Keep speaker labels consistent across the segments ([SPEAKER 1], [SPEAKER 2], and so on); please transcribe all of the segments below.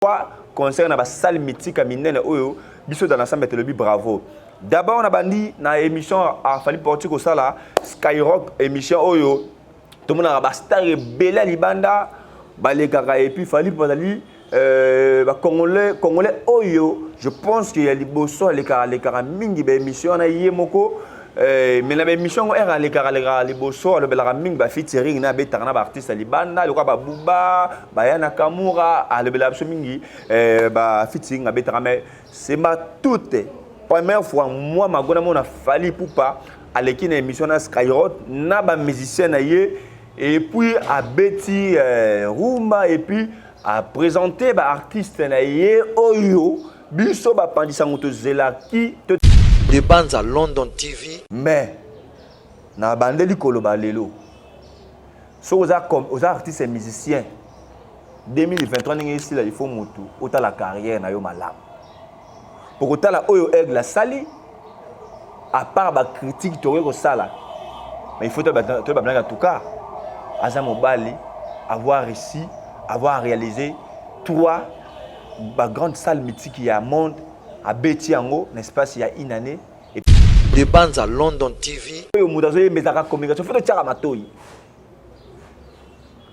[SPEAKER 1] Trois concert na ba salle mythique ya minene oyo biso dans l'ensemble tolobi bravo. D'abord na bandi na émission a Fally Porti kosala Skyrock, émission oyo tomonaka ba star ebele ya libanda balekaka, et puis Fally bazali ba congolais oyo je pense que ya liboso alekaka, alekaka mingi ba émission wana ye moko. Mais na ba émission yango ere alekaka, alekaka liboso, alobelaka mingi ba featuring na abetaka na ba artiste ya libanda lokola babuba baya na Kamura. Alobelaka biso mingi ba featuring abetaka, mais c'est ma toute première fois moi Mago namona Fally Ipupa aleki na émission na Skyrock na ba musicien na ye, et puis abeti rumba, et puis a présenté ba artiste na ye oyo biso bapandisango tozelaki to.
[SPEAKER 2] De Banza London TV.
[SPEAKER 1] Mais na bandeli koloba lelo, soki oza artiste musicien, 2023 ndenge esila, il faut motu otala carrière na yo malamu po kotala oyo Aigle asali. À part ba critique tokoki kosala, mais il faut toyeba bilanga. En tout cas aza mobali, avoir réussi, avoir réalisé trois ba grande salle mythique ya monde, abeti yango na espace ya une année.
[SPEAKER 2] De Banza London TV.
[SPEAKER 1] Oyo moto azoyembezaka communication, faut totiaka matoi.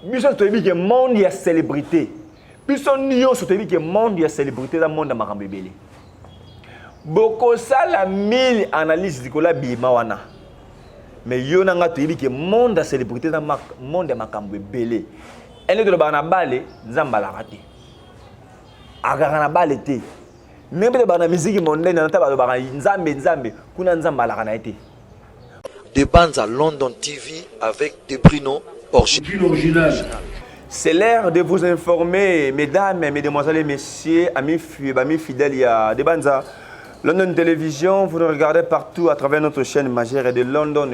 [SPEAKER 1] Biso toyebi ke monde ya célébrité, biso nyonso toyebi ke monde ya célébrité eza monde ya makambo ebele. Bokosala mille analyse likolo ya bima wana, mais yo na nga toyebi ke monde ya célébrité eza monde ya makambo ebele. Ende tolobaka na bale, Nzambe alaka te, akaka na bale te. Ndenge mpe tolobaka na miziki monene na ta, balobaka Nzambe, Nzambe kuna, Nzambe alaka na ye te.
[SPEAKER 2] De Banza London TV avec De Brino
[SPEAKER 3] original.
[SPEAKER 1] C'est l'heure de vous informer, mesdames, mesdemoiselles et messieurs, amis fidèles, il y a De Banza London Télévision, vous nous regardez partout à travers notre chaîne majeure de London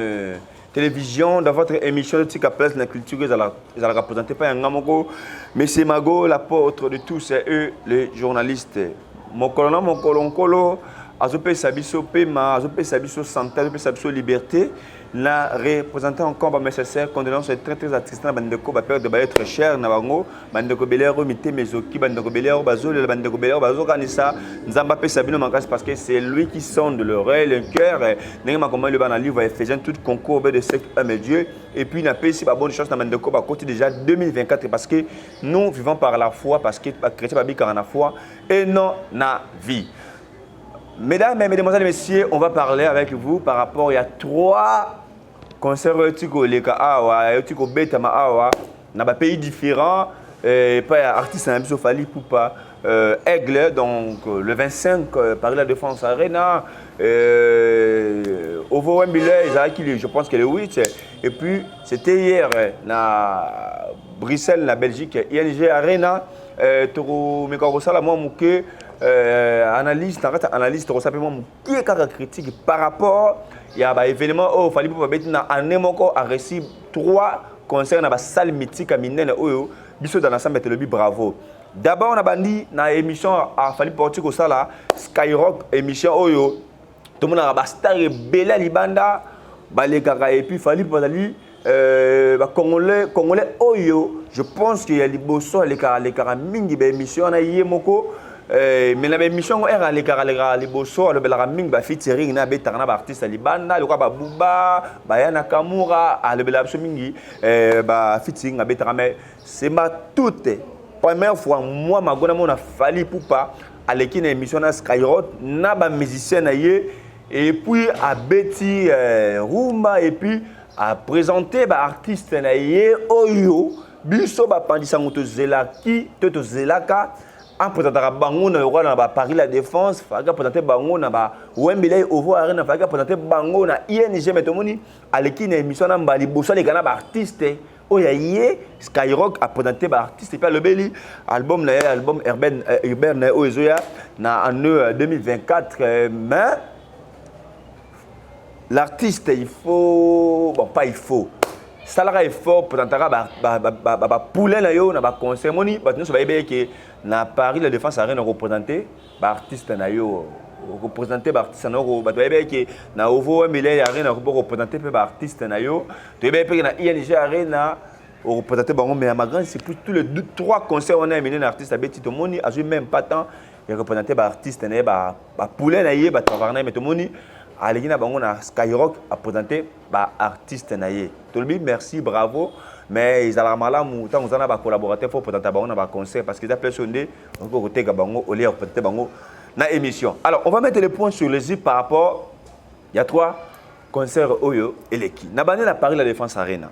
[SPEAKER 1] Télévision, dans votre émission de Tika Place, la culture, ils allaient représenter pas un moko, Monsieur Mago, l'apôtre de tous, c'est eux, les journalistes. Mokolo na mokolo, nkolo azopesa biso pema, azopesa biso santé, azopesa biso liberté. Na représentant encore ba nécessaire condoléances très très attristant na bandeko ba perdre ba être cher na bango, bandeko ebele oyo mitema ezoki, bandeko ebele oyo bazolela, bandeko ebele oyo bazokanisa. Nzambe apesa bino makasi, parce que c'est lui qui sonde l'oreille, le cœur, ndenge makambo eloba na livre ya Éphésiens: tout concourt de ce aime Dieu. Et puis napesi ba bonne chance na bandeko bakoti déjà 2024, parce que nous vivons par la foi, parce que ba chrétien babikaka na foi et non na vie. Mesdames, Mesdemoiselles et Messieurs, on va parler avec vous par rapport, il y a trois concerts oyo koleka awa, oyo kobetama awa na ba pays différents epai ya artiste na biso Fally Ipupa Aigle. Donc le 25, Paris La Défense Arena, Ovo Wembile ezalaki, je pense que le 8, et puis c'était hier na Bruxelles, na Belgique, ING Arena. Tokomeka kosala mwa moke analyse. Na kati ya analyse, tokosala mpe mwa moke kaka critique par rapport ya ba événement oyo Fally mpo babeti na année moko, a réussi trois concert na ba salle mythique ya minene oyo biso dans l'ensemble tolobi bravo. D'abord na bandi na émission a Fally Porti kosala Skyrock, émission oyo tomonaka ba star ebele ya libanda balekaka, et puis Fally bazali ba congolais oyo je pense que ya liboso alekaka, alekaka mingi ba émission wana ye moko. Mais na ba émission yango ere alekaka, alekaka liboso, alobelaka mingi ba featuring na abetaka na ba artiste ya libanda lokola babuba baya na Kamura. Alobelaka biso mingi ba featuring abetaka, mais c'est ma toute première fois moi Mago namona Fally Ipupa aleki na émission na Skyrock na ba musicien na ye, et puis abeti rumba, et puis a présenté ba artiste na ye oyo biso bapandisango tozelaki to tozelaka aprésentaka bango na lokola na ba Paris La Défense, faki aprésente bango na ba Wembley Ovo Arena, faki aprésente bango na ING. Mais tomoni aleki na émission na mbala liboso aleka na ba artiste oyo ya ye Skyrock, aprésente ba artiste, mpe alobeli album na ye, album urbain na ye oyo ezoya na année 2024. Mais l'artiste, il faut, bon, pas il faut, salaka effort, présentaka bapoulain na yo na ba concert. Moni bato nyonso bayebi eke na Paris La Défense Arena représente ba artiste na yo, représente ba artiste na yo. Bato bayebi eke na Ovo Wembley Arena représente mpe ba artiste na yo. Toyebi mpe na ING Arena. Oreprésente bango, mais ya ma grande surprise, tous les deux, trois concerts wana ya minene artiste abeti, tomoni azwi même pas temps ya représente baartiste na ye, bapoulain na ye, batravers na ye. Mais tomoni aleki na bango na Skyrock, aprésente baartiste na ye. Tolobi merci, bravo. Mais ezalaka malamu ntango oza na bacollaborateur, faut présente bango na baconcert, parce que eza place oyo nde okoki koteka bango au lieu ya représente bango na émission. Alors, on va mettre les points sur les i par rapport ya trois concert oyo eleki na bande na Paris La Défense Arena.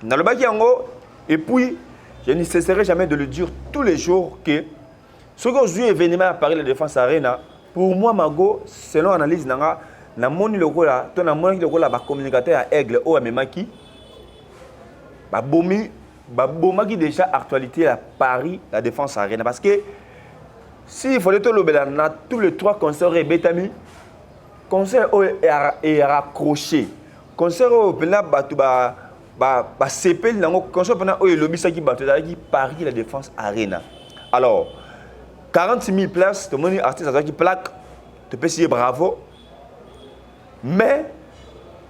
[SPEAKER 1] Nalobaki yango et puis je ne cesserai jamais de le dire tous les jours que soki ozwi événement ya Paris La Défense Arena, pour moi, Mago, selon analyse na nga, namoni lokola to namonaki lokola bacommunicateur ya Aigle oyo amemaki babomi, babomaki déjà actualité ya Paris La Défense Arena, parce que s'il fallait tolobela na tous les trois concerts ebetami, concert oyo eraccroché, concert oyo mpenza bato basepeli nango, concert mpenza oyo elobisaki bato, ezalaki Paris La Défense Arena. Alors, 40 000 places, tomoni artiste azwaki plaque, topesi ye bravo. Mais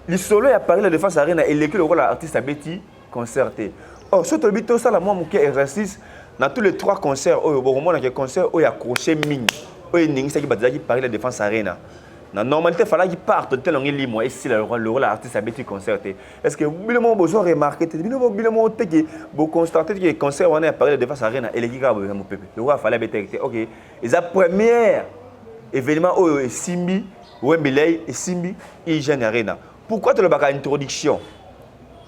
[SPEAKER 1] lisolo ya Paris La Défense Arena eleki lokola artiste abeti concert te. Or so tolobi tosala mwa moke exercice na tous les trois concerts oyo, bokomonaka concert oyo accroché mingi, oyo eningisaki bato, ezalaki Paris La Défense Arena. Na normalité, falaki part te longi limwa esila lokola artiste abeti concert te. Est ce que bino moko bozo remarquer te, bino moko te ke boconstate te ke concert wana ya Paris La Défense Arena eleki kaka boye na mopepe, lokola Fally abetaki te? Ok, eza première événement oyo esimbi Wembley, esimbi IGN Arena. Pourquoi tolobaka introduction?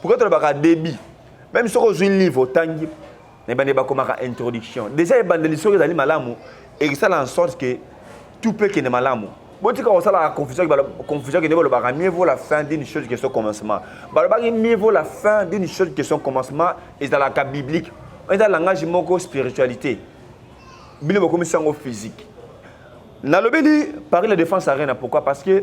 [SPEAKER 1] Pourquoi tolobaka débit? Même soki ozwi livre, otangi na ebandeli, bakomaka introduction. Déjà ebandeli soki ezali malamu, ekosala en sorte que tout peut kende malamu. Botika kosalaka confusion. Confusion kende, balobaka mieux vaut la fin d'une chose que son commencement. Balobaki mieux vaut la fin d'une chose que son commencement, ezalaka biblique, eza langage moko spiritualité. Bino bokomisi yango physique. Nalobeli Paris La Défense Arena, pourquoi? Parce que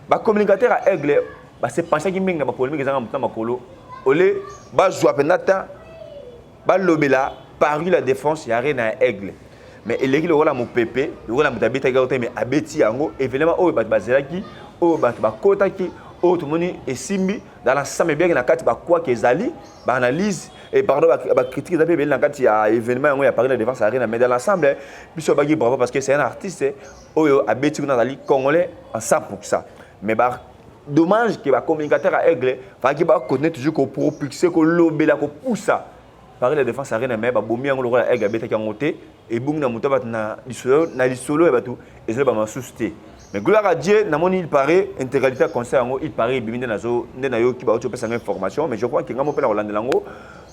[SPEAKER 1] bacommunicateur ya Aigle basepenchaki mingi na bapolémique ezanga motu na makolo, ole bazwa mpenza temps balobela Paris La Défense ya Arena ya Aigle. Mais eleki lokola mopepe, lokola moto abetaki yango te. Mais abeti yango, événement oyo bato bazelaki, oyo bato bakotaki, oyo tomoni esimbi dans l'ensemble. Ebiaki na kati bakwaki, ezali baanalyse et pardon, bacritique eza mpe ebele na kati ya événement yango ya Paris La Défense Arena. Mais dans l'ensemble, biso baki bravo, parce que c'est un artiste oyo abeti kuna, azali congolais en 100. Mais ba dommage ke bacommunicateur ya Aigle faki bacontinue toujours kopropulse, kolobela, kopusa Paris La Défense Arena. Mais babomi yango lokola Aigle abetaki yango te. Ebongi na moto bato na lisolo ya bato ezali bamasusu te. Mais gloire à Dieu, namoni, il paraît, intégralité ya concert yango, il paraît, ebimi. Nde nazo nde nayoki bauti opesa yango information. Mais je crois ke nga mo mpe na kolandela yango,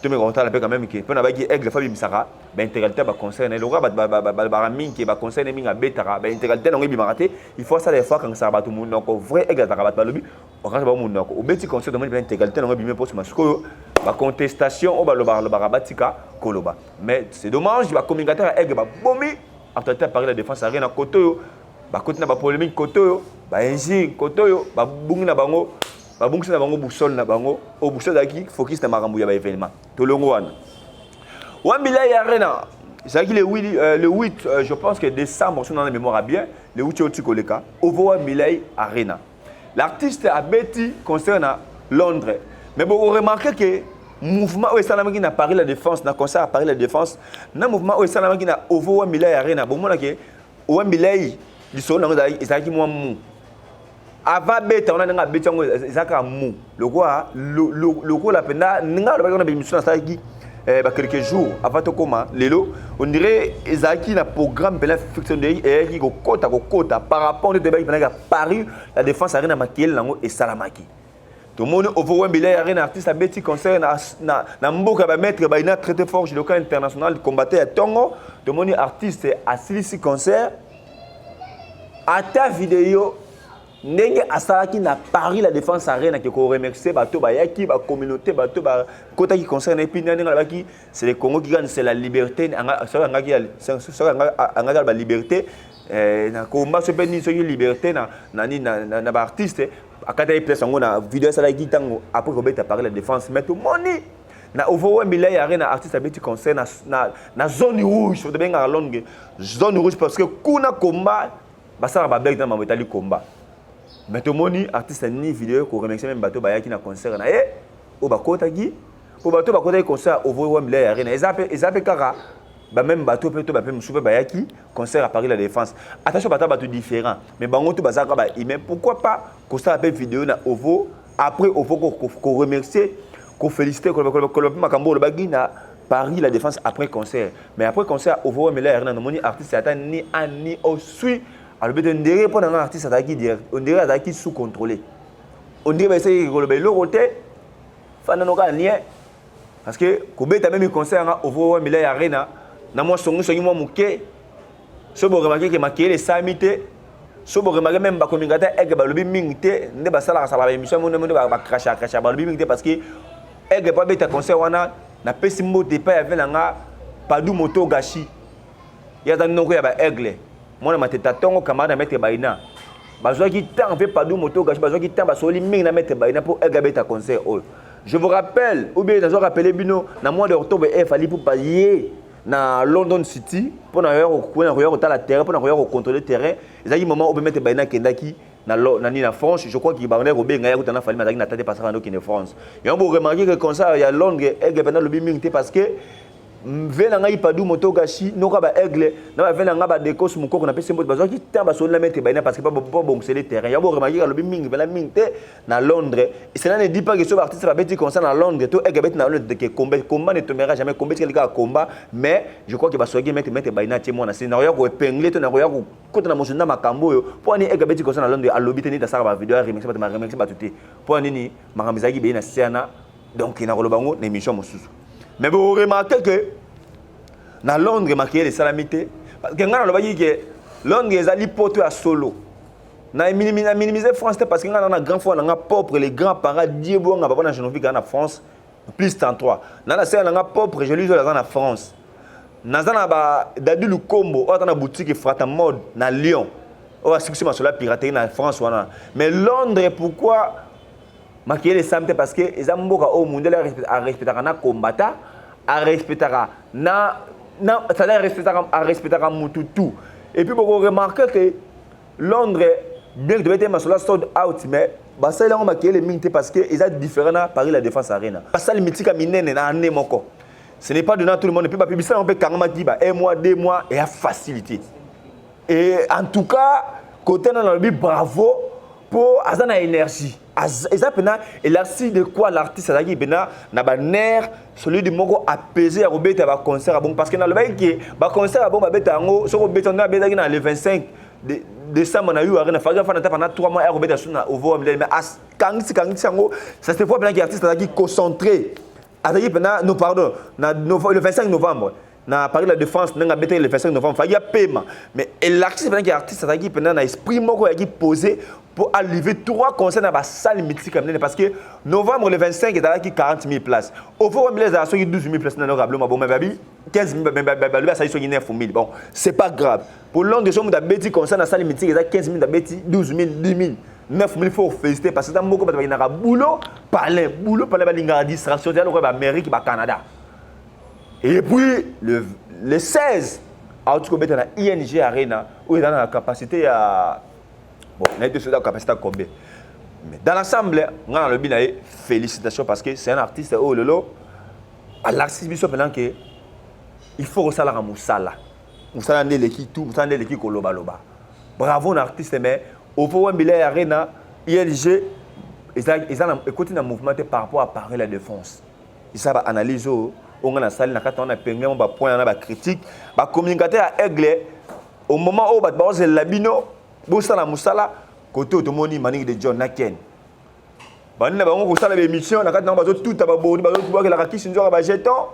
[SPEAKER 1] tomeka kotala mpe quand même ke mpo na baki Aigle fa bimisaka baintégralité ya baconcert na ye, lokola bato balobaka mingi ke baconcert ne mingi abetaka, baintégralité nango ebimaka te. Il faut asala effort, akangisaka bato monoko. Vrai Aigle azalaka, bato balobi okangisa bango monoko. Obeti concert, tomoni mpe intégralité nango ebimi mpo nsima. Sikoyo bacontestation oyo balobaka lobaka, batika koloba. Mais c'est dommage, bacommunicateur ya Aigle babomi actualité ya Paris La Défense Arena. Kote oyo bakoti na bapolémique, kote oyo bainjure, kote oyo babungi na bango, babungisi na bango boussole na bango oyo boussole ezalaki focus na makambo ya baévénement. Tolongo wana Wembley Arena, ezalaki le 8, le 8 je pense que décembre, so nana mémoire bien, le 8 oyo koleka. Ovo Wembley Arena, l'artiste abeti concert na Londres. Mais bokoremarquer ke mouvement oyo esalamaki na Paris La Défense, na concert ya Paris La Défense, na mouvement oyo esalamaki na Ovo Wembley Arena, bomona ke Wembley, lisolo nango ezalaki mwa mu avant beta wana. Ndenge abeti yango, eza kaka mu lokola mpenza ndenge alobaki wana. Bémission nasalaki ba quelques jours avant tokóma lelo, on dirait ezalaki na programme mpenza fixe, eyaki kokota kokota par rapport nde toyebaki mpenza Paris La Défense Arena. Makeyele nango esalamaki, tomoni Ovo Wembley Arena, artiste abeti concert na mboka ya bamaître baina traité fort, local international combattant ya ntongo. Tomoni artiste asilisi concert, ata video ndenge asalaki na Paris La Défense Arena ke koremercier bato bayaki, bacommunauté, bato bakotaki concert na epi ndenge alobaki: "C'est le Congo qui gagne, c'est la liberté." Soki angaki aloba liberté na komba, so mpe nini, soki liberté na baartiste, akataki place yango na video asalaki ntango après kobeta Paris La Défense. Mais tomoni na Ovo Wembley Arena, artiste abeti concert na zone rouge. Tobengaka Londres zone rouge parce que kuna komba basalaka babege na mambo etali komba. Mais tomoni artiste ni video koremercier même bato bayaki na concert na ye oyo bakotaki. Mpo bato bakotaki concert ya Ovo Wembley Arena, eza mpe kaka bameme bato mpe to bape mosusu mpe bayaki concert à Paris La Défense. Attention, bato bato différent, mais bango to baza kaka bahumain. Pourquoi pas kosala mpe vidéo na Ovo, après Ovo, koremercier, koféliciter, koloba mpe makambo olobaki na Paris La Défense après concert? Mais après concert Ovo Wembley Arena, namoni artiste ata ni a ni osui alobi te. Ndenge mpo na nga, artiste azalaki direct, ondire azalaki sous contrôlé, ondire baesaki koloba eloko te. Fandano kaka nie, parce que kobeta même concert yanga Ovo Wembley Arena na mwa songisongi mwa moke. So boremarquer ke makeyele esalami te. So boremarquer, même bacommunicateur Aigle balobi mingi te. Nde basalaka sala baémission mo nde bacracha cracha, balobi mingi te, parce que Aigle po abeta concert wana, napesi mbote epai ya ve na nga Padu Moto Gashi. Ye aza noko ya baaigle, mwana Mateta ntongo, camarade ya maître Baina. Bazwaki temps mpe Padu Moto Gashi bazwaki temps, basoli mingi na maître Baina mpo Aigle abeta concert oyo. Je vous rappelle, ou bien nazo rappeler bino, na mois de octobre efali mpo ye na London City mpona koya kotala terrain, mpona koya kocontrôler terrain. Ezalaki moment oyo maître Baina akendaki na nini, na France, je crois que bandaki kobenga ye akutana Fally, azalaki na tate pasaka ndokende France. Yango boremarquer ke concert ya Londres, Aigle mpena alobi mingi te, parce que ve na ngai Padu Moto Gashi, noka baaigle na bave na ngai badekos mokoko, napesi mbote, bazwaki temps, basoli na maître Baina, parce que po bongisele terrain. Yango boremarquer alobi mingi mpena mingi te na Londres. Cela ne dit pas que so baartiste babeti concert na Londres to Aigle abeti na Londres ke combat, combat ne tombera jamais. Combat etikali kaka combat. Mais je crois que basolaki maître Baina atie mwana se. Nakoya koépingler to nakoya kokota na mosondo na makambo oyo mpo ani Aigle abeti concert na Londres, alobi te. Neti asalaka bavideo ya remercie bato, baremercie bato te. Mpo nini? Makambo ezalaki beye na se wana. Donc nakoloba yango na émission mosusu. Mais boremarquer que na Londres makeyele esalami te, parce que ngai nalobaki ke Londres ezali poto ya solo. Na minimiser France te, parce que ngai na grand frère na nga propre, les grands parents Diebonga, papa na Geneviève na France plus 33, na sœur na nga propre Joli aza na France, naza na ba Dadi Lukombo oyo aza na boutique Frata Mode na Lyon, oyo asikisi masolo ya piraterie na France wana. Mais Londres, pourquoi makeyele esami te? Parce que eza mboka oyo mundele arespectaka na kombata, arespectaka na, c'est-à-dire arespectaka mutu tout. Et puis boko remarquer que Londres, bien que tobete masolo sold out, mais basali yango makeyele mingi te, parce que eza différent na Paris La Défense Arena. Basali mitika minene na année moko, ce n'est pas donné à tout le monde. Et puis bapublicité yango mpe kangamaki ba un mois, 2 mois, eya facilité. Et en tout cas, côté na nalobi bravo, mpo aza na énergie, eza mpena elakisi de quoi l'artiste azalaki mpena na banerf solide moko apaisé ya kobeta baconcert ya bongo. Parce que nalobaki ke baconcert ya bongo babeta yango, soki obeta nde abetaki na le 25 décembre na U Arena, faki afanda ta pendant 3 mois ya kobeta so na Ovo Milele. Mais akangisi kangisi yango, ça se voit mpena ke artiste azalaki concentré, azalaki mpena. No, pardon, na le 25 novembre na Paris La Défense, ndenge abetaki le 25 novembre, faki apema. Mais elakisi mpena ke artiste azalaki mpena na esprit moko ayaki posé pour arriver trois concerts na basalle mythique ya minene, parce que novembre le 25 ezalaki 40 000 places, Ovo Mile ezala soki 12 000 places. Nano rablo maboma babi 15 000, balobi asali soki 9 000. Bon, c'est pas grave. Pour Londres, so moto abeti concert na salle mythique eza 15 000, abeti 12 000, 10 000, 9 000, faut féliciter, parce que eza moko bato bakendaka boulot palin, boulot palin, balingaka distraction te, lokola baamérique, bacanada. Et puis le 16 auti kobeta na ING Arena oyo eza na capacité ya, bon, nayebi te soki eza capacité ya combien, mais dans l'ensemble, nga nalobi na ye félicitations, parce que c'est un artiste oyo lelo alakisi biso mpenza ke il faut kosalaka mosala, mosala nde eleki tout, mosala nde eleki kolobaloba. Bravo na artiste. Mais Ovo Wembley Arena, ILG eza ekoti na mouvement te par rapport à Paris La Défense. Eza baanalyse oyo oyo nga nasali na kati wana, penge mo bapoint wana, bacritique bacommunicateur ya Aigle. Au moment oyo bato baozelela bino bosala mosala, kote oyo tomoni Maniki de John na Ken bandi na bango kosala baémission na kati nango, bazotuta baboni, bazobwakelaka kisi nzoka bajeton.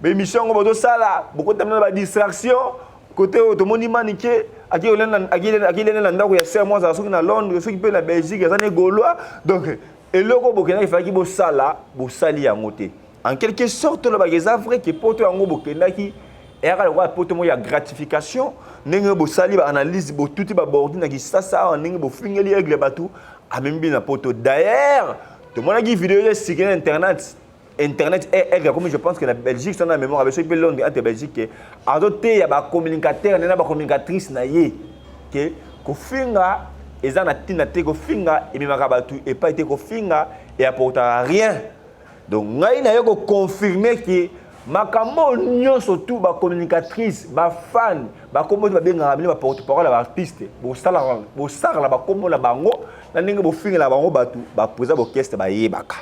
[SPEAKER 1] Baémission yango bazosala, bokotamina na badistraction. Kote oyo tomoni Manike akilene na ndako ya sœur mo azala soki na Londres, soki mpe na Belgique, aza ne Gaulois. Donc eloko bokendaki, efalaki bosala, bosali yango te. En quelque sorte, olobaka eza vrai ke poto yango bokendaki eyaka lokola poto moko ya gratification. Ndenge bosali baanalyse, botuti babordi na Kisasa awa, ndenge bofingeli Aigle, bato amemi bino na poto. D'ailleurs tomonaki video esiki na internet. Aigle akomi, je pense que na Belgique, so na mémoire abe, soki mpe Londres, entre Belgique, azoteya bacommunicateur nde na bacommunicatrice na ye ke kofinga eza na ntina te, kofinga ememaka bato epai te, kofinga eapportaka rien. Donc ngai naye ko confirmer que makambo nyonso tout ba communicatrice, ba fan, ba kombo ba bengaka bino ba porte parole ya ba artiste, bosalaka bosakala ba kombo na bango na ndenge bofingela bango bato ba président orchestre bayebaka.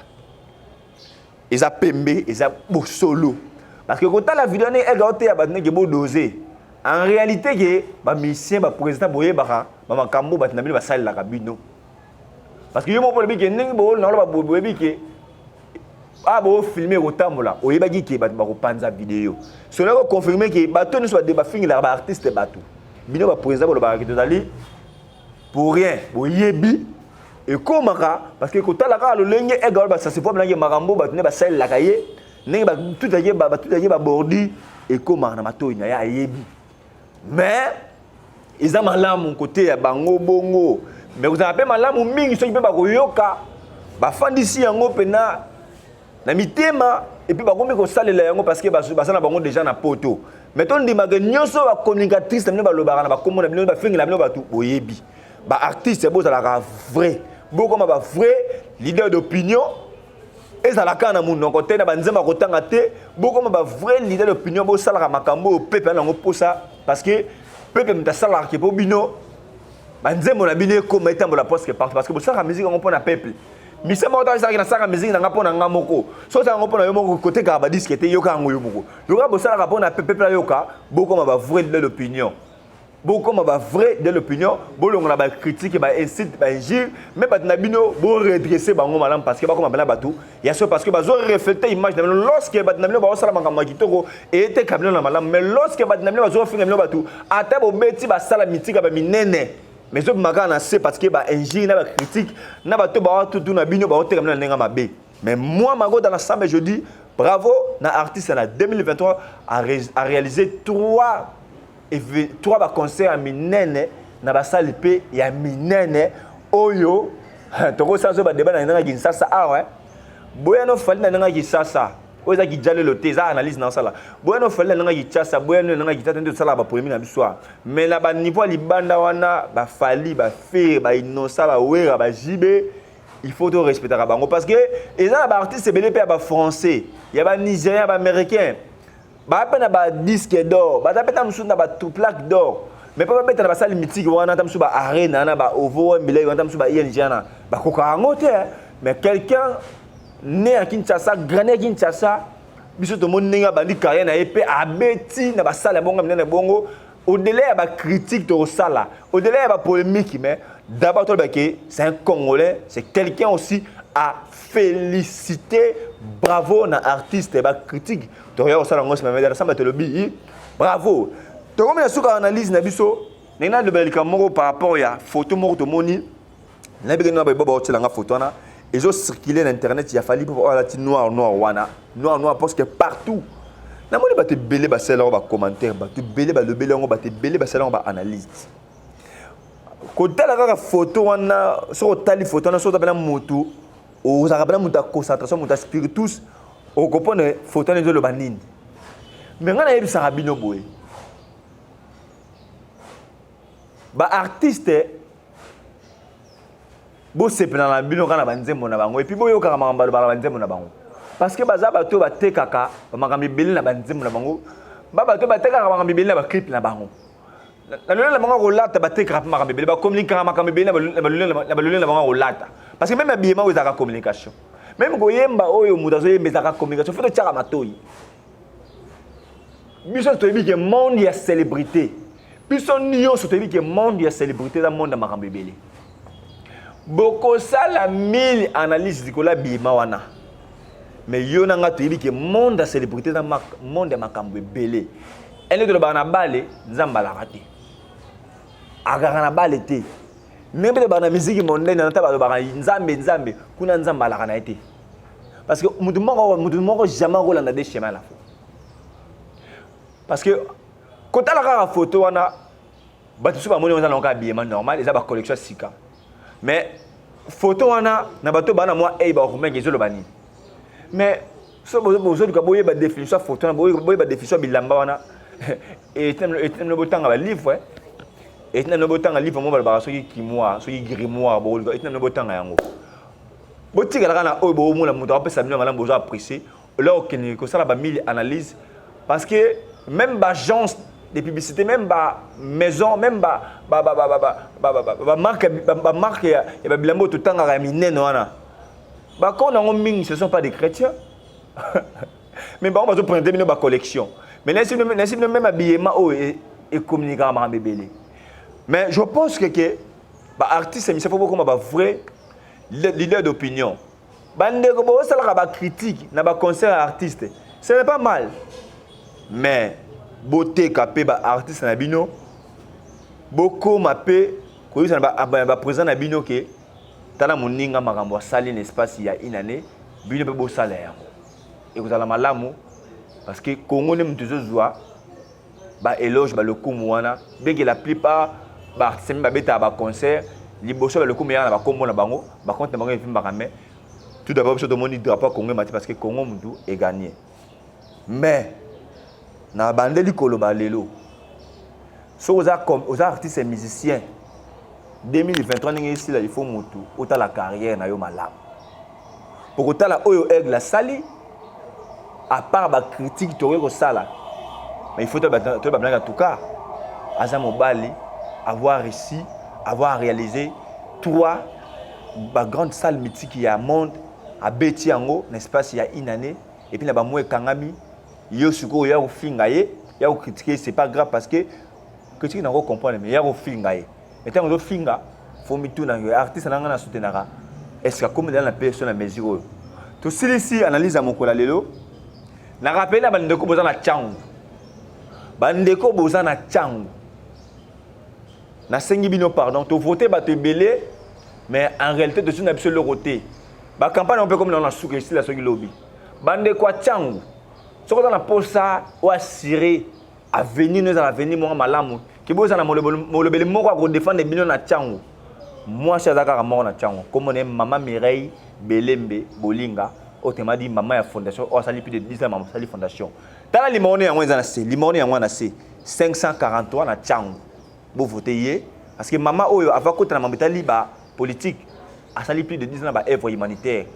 [SPEAKER 1] Eza pembe, eza bosolo. Parce que kotala video ndenge ega oteya bato ndenge bo doser. En réalité ke ba musicien, ba président boyebaka ba makambo bato na bino basalelaka bino. Parce que yo moko olobi ke ndenge boolona oloba boyebi ke a bofilme ekotambola, oyebaki ke bato bakopanza video. Soki koconfirme ke bato nyonso bafingelaka baartiste, bato bino baprésident bolobaka ke tozali pour rien, boyebi ekomaka. Parce que kotala kaka lolenge ega oloba, ça se voit ndenge makambo bato nde basalelaka ye, ndenge batutaki babordi, ekomaka na matoi na ye, ayebi. Mais eza malamu koteya bango bongo, mais kozala mpe malamu mingi soki mpe bakoyoka, bafandisi yango mpena na mitema et puis bakomi kosalela yango, parce que baza na bango déjà na poto. Mais tondimaka nyonso bacommunicatrice na bino balobaka na bakombo na bino, bafingela bino bato, boyebi. Baartiste bozalaka vrai, bokoma bavrai leader d'opinion. Ezalaka na monoko te, na banzembo ya kotanga te. Bokoma bavrai leader d'opinion, bosalaka makambo oyo pepe ana yango mposa, parce que pepe moto asalaka ke mpo bino banzembo na bino ekoma etambola presque partout, parce que bosalaka musique yango mpo na peuple. Mise moko tala esalaki, nasalaka musique na nga mpo na nga moko. So osala yango mpo na yo moko, kotekaka badisque te, yoka yango yo moko. Yoka, bosalaka mpo na peuple ayoka. Bokoma bavrai leader d'opinion, bokoma bavrai de l'opinion, bolongola bacritique, bainsulte, bainjure. Mais bato na bino boredresse bango malamu, parce que bakoma mpena bato ya so, parce que bazoreflète image na bino. Lorsque bato na bino baosala makambo ya kitoko, eyeteka bino na malamu. Mais lorsque bato na bino bazofinga bino bato, ata bobeti basala mitika baminene, mais ezobima kaka na se, parce que bainjure na bacritique na bato baotutu na bino, baoteka bino na ndenge mabe. Mais moi, Mago, dans l'ensemble, je dis bravo na artiste. Na 2023 a réalisé trois baconcert ya minene na basali mpe ya minene oyo tokosala. So badébat na ndenge ya Kinshasa awa, boyano Fally na ndenge ya Kinshasa oyo eza kijalelo te, eza analyse na osala. Boyano Fally na ndenge ya Kinshasa, boyano na ndenge ya Kinshasa nde tosalaka bapolémique na biso awa. Mais na baniveau ya libanda wana, baFally, baFerre, baInnocent, baWerra, baJB, il faut to respectaka bango, parce que eza na baartiste ebele mpe ya bafrançais, ya banigérien, ya baaméricain, baa mpe na badisque d'or, baza mpe ta mosusu na baplaque d'or. Mais mpo babeta na basali mythique wana, ta mosusu baarena wana, baOVO Wembley wana, ta mosusu ba ING wana, bakokaka yango te. Mais quelqu'un né à Kinshasa, grandi à Kinshasa, biso tomoni ndenge abandi carrière na ye mpe abeti na basala ya bongo minene bongo. Au-delà ya bacritique tokosala, au-delà ya bapolémique, mais d'abord toloba ke c'est un Congolais, c'est quelqu'un aussi à féliciter. Bravo na artiste. Bacritique tokoya kosala yango nsima, mais ensemble tolobi bravo. Tokomi na suka analyse na biso. Ndenge nalobela likambo moko par rapport ya photo moko tomoni, nayebiki na bayeba baotielanga photo wana ezocircule na internet ya Fally mpo oyo alati noir noir wana, noir noir, parce que partout namoni bato ebele basala yango bacommentaire, bato ebele balobeli yango, bato ebele basala yango baanalyse. Kotala kaka photo wana, soki otali photo wana, soki oza mpena motu, ozalaka mpena moto ya concentration, moto ya spiritus, okopone photo wana ezoloba nini. Mais ngai nayebisaka bino boye: baartiste, bosepela na bino kaka na banzembo na bango et puis boyokaka makambo balobaka na banzembo na bango, parce que baza bato oyo batekaka bamakambo ebele na banzembo na bango, ba bato oyo batekaka makambo ebele na baclip na bango, na lolenge na bango kolata. Batekaka mpe makambo ebele, bacommunikaka makambo ebele na balolenge na bango kolata, parce que même habillement oyo ezalaka communication, même koyemba oyo moto azoyemba ezalaka communication. Faut totiaka matoi. Biso toyebi ke monde ya célébrité, biso nyonso toyebi ke monde ya célébrité eza monde ya makambo ebele. Bokosala mille analyse likolo ya bima wana, mais yo na nga toyebi ke monde ya célébrité eza monde ya makambo ebele. Ende tolobaka na bale, Nzambe alaka te, akaka na bale te. Ndenge mpe tolobaka na miziki mondaine, na ta balobaka Nzambe, Nzambe kuna, Nzambe alaka na ye te, parce que mutu moko jamais akolanda de chemin la fois. Parce que kotala kaka photo wana, bato mosusu bamoni eza nango kaka habillement normal, eza bacollection ya sika. Mais photo wana, na bato baa na mwa ei baromain, ezoloba nini? Mais so bozoluka boyeba définition ya photo wana, boyeba définition ya bilamba wana, etinamino botanga balivre, etinamino botanga livre mo balobaka soki grimoire, soki grimoire, boluka etinamino botanga yango. Botikala kaka na oyo boomona moto akopesa bino malamu, bozo apprécier ola okende kosala bamille analyse, parce que même baagence de publicité, même bamaison, même bamarque ya babilamba oyo totangaka ya minene wana, bakonde yango mingi, ce sont pas des chrétiens, mais bango bazoprésente bino bacollection. Mais nasi bino même habillement oyo ecommuniquaka makambo ebele. Mais je pense que baartiste misa fo bokoma bavrai leader d'opinion. Bandeko, bosalaka bacritique na baconcert ya artiste, ce n'est pas mal, mais boteka mpe baartiste na bino, bokóma mpe koyebisa na baprésident na bino ke tala moninga makambo asali na espace ya une année, bino mpe bosala yango, ekozala malamu, parce que Congo nde moto ezozwa baéloge, balokumu wana. Bien que la plupart baartiste mi babetaka baconcert liboso, balokumu yaka na bakombo na bango, bacompte na bango evimbaka. Mais tout d'abord, biso tomoni drapeau ya Congo emati, parce que Congo mutu egagné. Mais na bandeli koloba lelo, soki oza artiste musicien, 2023 ndenge esila, il faut motu otala carrière na yo malamu po kotala oyo Aigle asali. À part bacritique tokoki kosala, mais il faut toyeba bilanga. En tout cas, aza mobali, avoir réussi, avoir réalisé trois bagrande salle mythique ya monde, abeti yango na espace ya une année, et puis na bamwa ekangami. Yo sikoyo ya kofinga ye, ya kocritiquer, c'est pas grave, parce que critique nango comprendre, mais ya kofinga ye, mais ntango ozofinga, fo mituna: artiste na nga na soutenaka, est ce que akomi na pe so na mesure oyo? Tosilisi analyse ya mokolo ya lelo. Na rappele na bandeko boza na Ntiango, bandeko boza na Ntiango, nasengi bino pardon. Tovote bato ebele, mais en réalité tosi na biso eloko te. Bacampagne yango mpe komi nango na suka, esila soki lobi. Bandeko ya Ntiango, soki oza na mposa oassurer avenir no, ezala avenir moko malamu, ke bozala molobeli moko akodefendre bino na Ntiango, mwasi aza kaka moko na Ntiango, kombo na ye Mama Mireille Belembe Bolinga, autrement dit mama ya fondation oyo asali plus de 10 ans. Mama asali fondation. Tala limao ne yango eza na se, limao ne yango na se 543 na Ntiango. Bovote ye, parce que mama oyo ava kota na mambo etali bapolitique, asali plus de 10 ans na baœuvre humanitaire.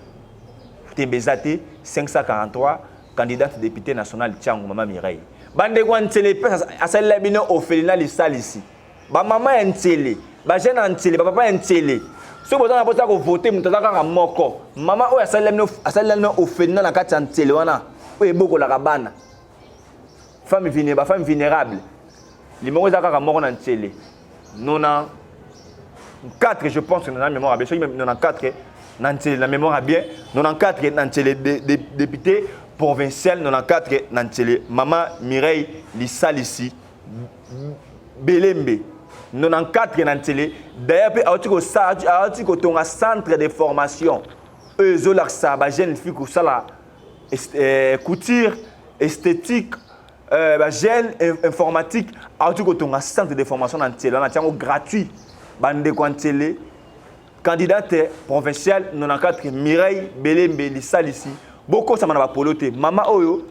[SPEAKER 1] Tembe eza te, 543, candidate député national Ntiango, Mama Mireille. Bandeko ya Ntsele mpe, asalela bino orphelinat Lisalisi. Bamama ya Ntsele, bajeune ya Ntsele, bapapa ya Ntsele, soki boza na mposa kovote, moto aza kaka moko, mama oyo asalela bino orphelinat na kati ya Ntsele wana, oyo ebokolaka bana femme, bafemme vulnérable. Limongo eza kaka moko na Ntsele, 94, je pense, na mémoire bien, soki 94 na Ntsele, na mémoire bien, 94 na Ntsele, député provincial 94 na Ntsele, Mama Mireille Lisalisi Belembe, 94 na Ntsele. D'ailleurs mpe auti kotonga centre de formation oyo ezolakisa bajeune fille kosala couture, esthétique, bajeune informatique. Auti kotonga centre de formation na Ntsele wana, tiango gratuit. Bandeko ya Ntsele, candidate provinciale 94, Mireille Belembe Lisalisi, bokosama na bapolo te. Mama oyo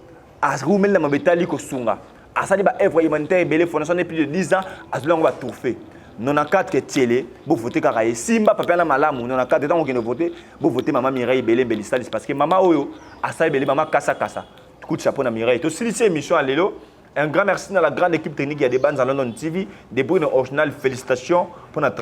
[SPEAKER 1] arumeli na mabe etali kosunga, asali baœuvre humanitaire ebele, fondation ne plus de 10 ans, azwi yango batrophée. 94 Tiele, bovote kaka esimba papier na malamu. 94, ntango okende vote, bovote Mama Mireille Belembe Lisalisi, parce que mama oyo asali ebele. Mama kasakasa, coup de chapeau na Mireille. Tosilisi émission ya lelo. Un grand merci à la grande équipe technique ya Debanza London TV. Depuis une original, félicitations pour notre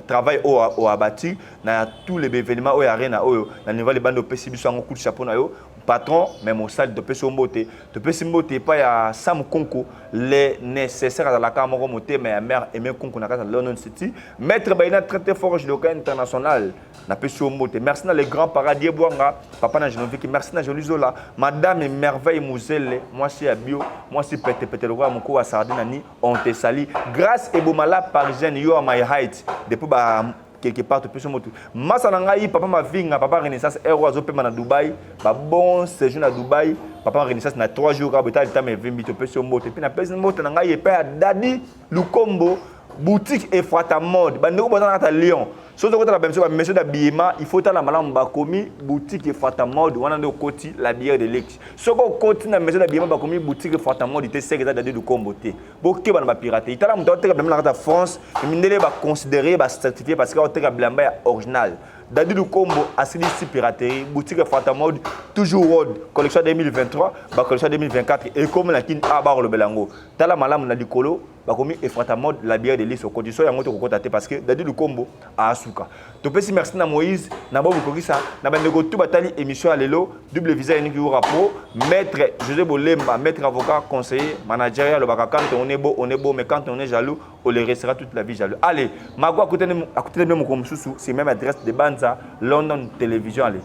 [SPEAKER 1] travail au abattu, na tous les événements au arena au na niveau les bandes opesi biso coup de chapeau na yo patron, mais mosali topesi yo mbote. Topesi mbote epai ya Sam Konko, le nécessaire, azalaka moko motema ya mare Aimé Konko na kati ya London City. Maître Baina, très très fort, judoka international, napesi yo mbote. Merci na les grands paradis Bwanga, papa na Genoviki. Merci na Joli Zola, madame Merveille Muzele, mwasi ya bio, mwasi petepete lokola moko wa sardine nani, on te sali. Grâce Ebomala parisienne, yo my height depuis ba quelque part, topesi motu masa na ngai, papa Mavinga, papa Renaissance ero azopema na Dubai. Babon séjour na Dubai, papa Renaissance, na 3 jours kaka botala litama evimbi. Topesi yo mbote. Mpe napesi mbote na ngai epai ya Dadi Lukombo, boutique Efrata Mode. Bandeko boza na kati ya Lyon, soki ozokotala bamiso bamaison d'habillement, il faut tala malamu bakomi boutique Efrata Mode wana nde okoti la bière de lex. Soki okoti na maison d'habillement, bakomi boutique Efrata Mode te, seke eza Dadi Lukombo te. Bokeba na bapirate. Tala moto aoteka bilamba na kati ya France, mindele baconsidéré, bacertifié, parce que aoteka bilamba ya original. Dadi Lukombo asilisi piraterie, boutique Fata Mode, toujours World, collection 2023, ba collection 2024 ekomi na Kin a bakolobela yango. Tala malamu na likolo bakomi Efrata Mode, la bière de lice okoti so yango tokokota te parce que Dadi Lukombo aasuka. Topesi merci na Moïse na Bob Kokisa na bandeko tout batali émission ya lelo. Double visa yaniki ura pro maître José Bolemba, maître avocat, conseiller manager alobaka: quand on est beau, on est beau, mais quand on est jaloux, on le restera toute la vie jaloux. Allez, Mago akutani, akutani même mokolo mosusu, c'est même adresse de Banza London Télévision. Allez,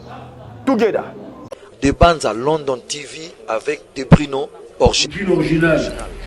[SPEAKER 1] together.
[SPEAKER 2] De Banza London TV avec De Brino
[SPEAKER 3] original.